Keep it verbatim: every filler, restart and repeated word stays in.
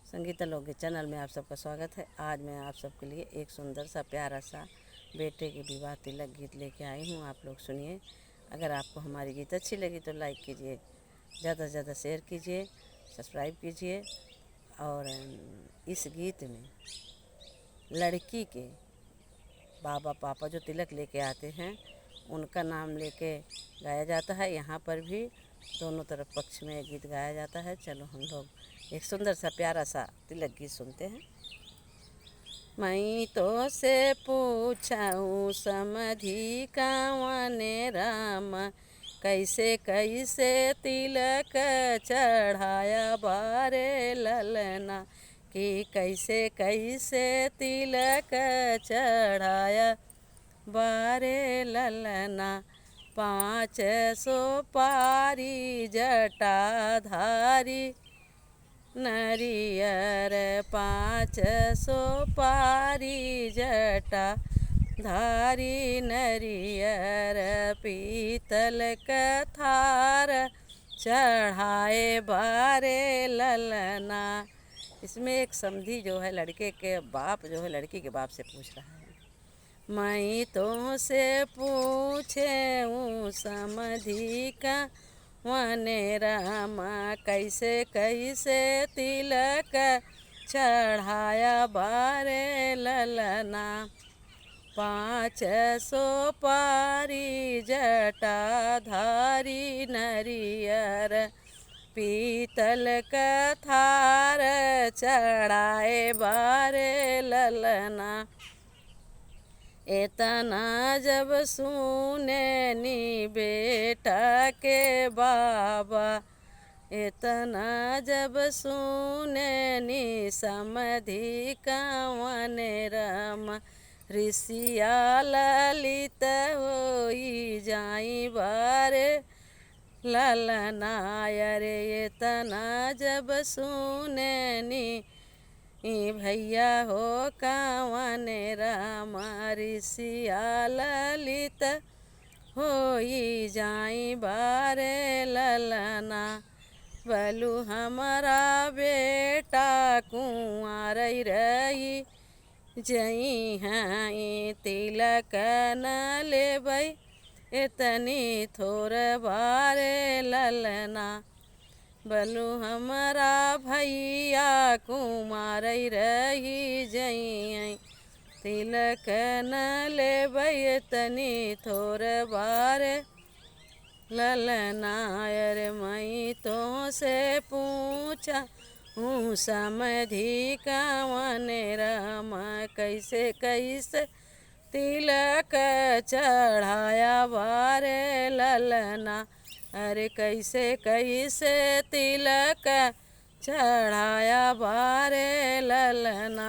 संगीता लोकगीत चैनल में आप सबका स्वागत है। आज मैं आप सबके लिए एक सुंदर सा, प्यारा सा बेटे के विवाह तिलक गीत लेके आई हूँ। आप लोग सुनिए। अगर आपको हमारी गीत अच्छी लगी तो लाइक कीजिए, ज़्यादा से ज़्यादा शेयर कीजिए, सब्सक्राइब कीजिए। और, अम, इस गीत में लड़की के बाबा, पापा जो तिलक लेके आते हैं, उनका नाम लेके गाया जाता है। यहाँ पर भी दोनों तरफ पक्ष में गीत गाया जाता है। चलो, हम लोग एक सुंदर सा, प्यारा सा तिलक गीत सुनते हैं। मैं तोसे पूछहूँ समधी कवने राम, कैसे कैसे तिलक चढ़ाया बारे ललना, कि कैसे कैसे तिलक चढ़ाया बारे ललना। पाँच सौ पारी जटाधारी नरियर, पाँच सौ पारी जटाधारी नरियर, पीतल क थार चढ़ाए बारे ललना। इसमें एक समधी जो है, लड़के के बाप जो है, लड़की के बाप से पूछ रहा है। मैं तोसे पूछहूँ समधी कवने राम, कैसे कैसे तिलक चढ़ाया बारे ललना। पाँच सौ पारी जटाधारी नरियर, पीतल क थार चढ़ाए बारे ललना। एतना जब सुनेनी बेटा के बाबा, एतना जब सुनेनी समधी कवने राम, रिसिया ललित होई जाई बारे ललना। अरे एतना जब सुनेनी ई भैया हो कवने राम, रिसिया ललित होई जाई बारे ललना। बलु हमरा बेटा कुंवारई रही जइहैं, तिलक न लेबै एतनी थोर बारे ललना। बलु हमरा भैया कुंवारई रही जइहैं, तिलक न लेबै एतनी थोर बारे ललना। अरे मैं तोसे पूछहूँ समधी कवने राम, कैसे कैसे तिलक चढ़ाया बारे ललना। अरे कैसे कैसे तिलक चढ़ाया बारे ललना।